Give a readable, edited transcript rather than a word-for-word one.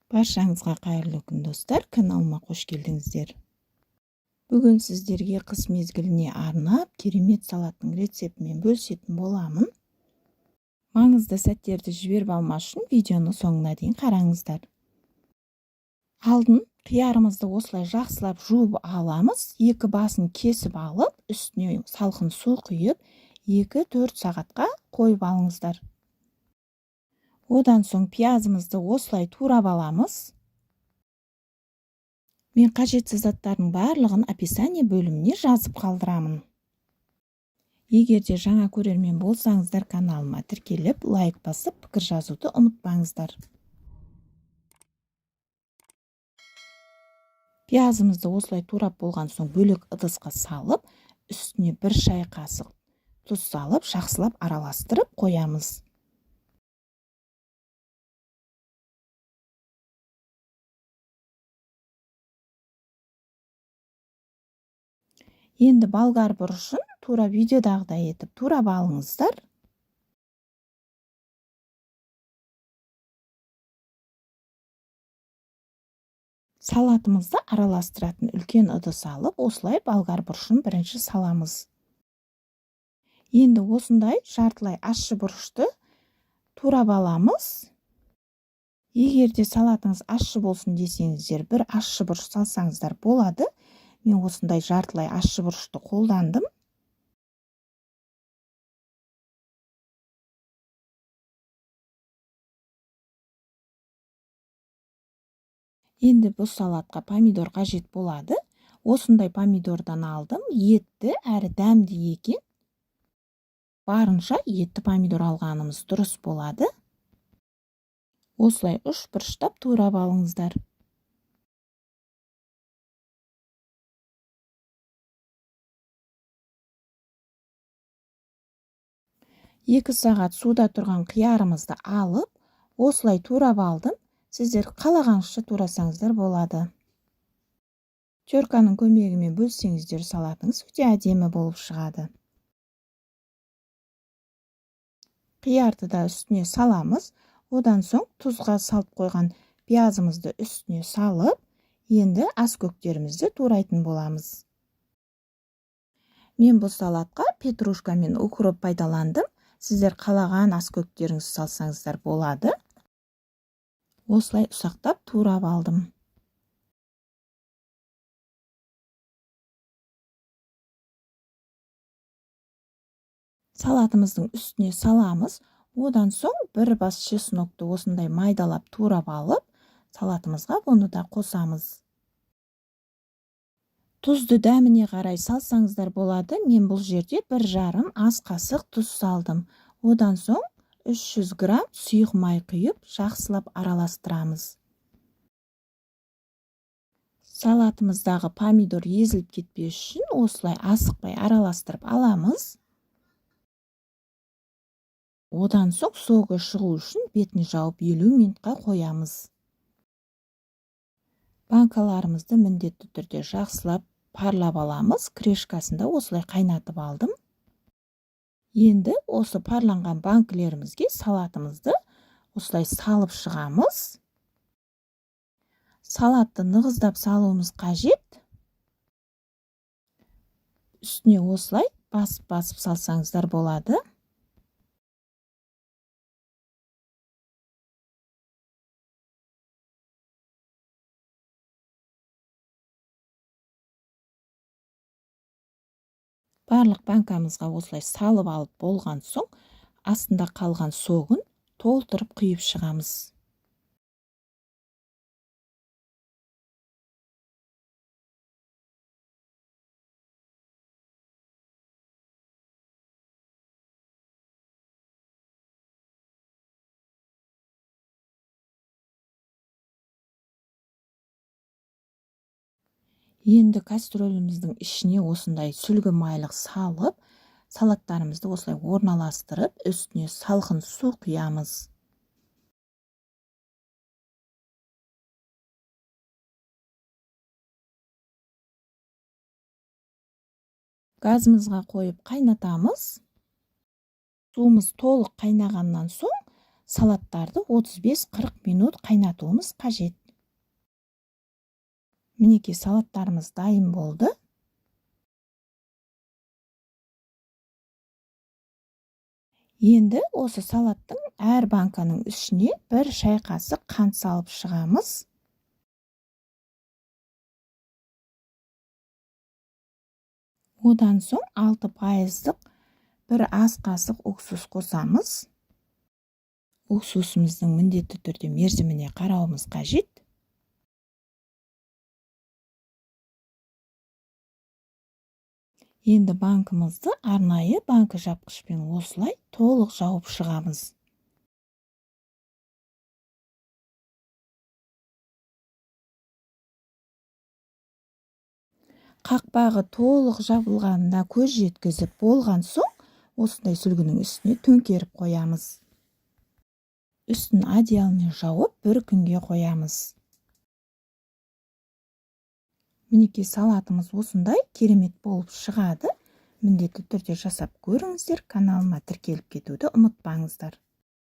Баршаңызға қайырлы күн, достар! Каналыма қош келдіңіздер. Бүгін сіздерге қыс мезгіліне арнап керемет салаттың рецептімен бөлісетін боламын. Маңызды сәттерді жіберіп алмас үшін видеоны соңына дейін қараңыздар. Алдын қиярымызды осылай жақсылап жуып аламыз. Екі басын кесіп алып, үстіне салқын су құйып, 2-4 сағатқа қойып алыңыздар. Одан соң пиязымызды осылай турап аламыз. Мен қажетті заттардың барлығын описание бөліміне жазып қалдырамын. Егер де жаңа көрермен болсаңыздар, каналыма тіркеліп, лайк басып, пікір жазуды ұмытпаңыздар. Пиязымызды осылай турап болған соң бөлек ыдысқа салып, үстіне 1 шай қасық тұз салып, жақсылап араластырып қоямыз. Енді болгар бұрышын тура видеодағыдай етіп турап алыңыздар. Салатымызды араластыратын үлкен ыдыс алып, осылай болгар бұрышын бірінші саламыз. Енді осындай жартылай ащы бұрышты турап аламыз. Егер де салатыңыз ащы болсын десеңіздер, бір ащы бұрыш салсаңыздар болады. Мен осындай жартылай ащы бұрышты қолдандым. Енді бұл салатқа помидор қажет болады. Осындай помидордан алдым. Етті әрі дәмді екен. Барынша етті помидор алғанымыз дұрыс болады. Осылай үш бұрыштап турап алыңыздар. 2 сағат суда тұрған қиярымызды алып, осылай турап алдым. Сіздер қалағанша турасаңыздар болады. Терканың көмегімен бөлсеңіздер, салатыңыз өте әдемі болып шығады. Қиярды да үстіне саламыз. Одан соң тұзға салып қойған пиязымызды үстіне салып, енді ас көктерімізді турайтын боламыз. Мен бұл салатқа петрушка мен укроп пайдаландым. Сіздер қалаған ас көктеріңізді салсаңыздар болады. Осылай ұсақтап турап алдым. Салатымыздың үстіне саламыз. Одан соң бір бас чеснокты осындай майдалап турап алып, салатымызға бұны да қосамыз. Тұзды дәміне қарай салсаңыздар болады. Мен бұл жерде 1,5 ас қасық тұз салдым. Одан соң 300 грамм сұйық май құйып, жақсылап араластырамыз. Салатымыздағы помидор езіліп кетпес үшін осылай асықпай араластырып аламыз. Одан соң согы шығу үшін бетін жауып 50 минутқа қоямыз. Банкаларымызды міндетті түрде жақсылап парлап аламыз. Крышкасында осылай қайнатып алдым. Енді осы парланған банкілерімізге салатымызды осылай салып шығамыз. Салатты нығыздап салуымыз қажет. Үстіне осылай басып-басып салсаңыздар болады. Барлық банкамызға осылай салып алып болған соң, астында қалған согын толтырып құйып шығамыз. Енді кастрөліміздің ішіне осындай сүлгі майлық салып, салаттарымызды осылай орналастырып, үстіне салқын су құямыз. Газымызға қойып қайнатамыз. Суымыз толық қайнағаннан соң Салаттарды 35-40 минут қайнатуымыз қажет. Мінекей, салаттарымыз дайын болды. Енді осы салаттың әр банканың ішіне 1 шай қасық қант салып шығамыз. Одан соң 6%-лық 1 ас қасық уксус қосамыз. Уксусымыздың міндетті түрде мерзіміне қарауымыз қажет. Енді банкімізді арнайы банкі жапқышпен осылай толық жауып шығамыз. Қақпағы толық жабылғанына көз жеткізіп болған соң, осындай сүлгінің үстіне төңкеріп қоямыз. Үстін одеялмен жауып, бір күнге қоямыз. Мінекей, салатымыз осындай керемет болып шығады. Міндетті түрде жасап көріңіздер. Каналыма тіркеліп кетуді ұмытпаңыздар.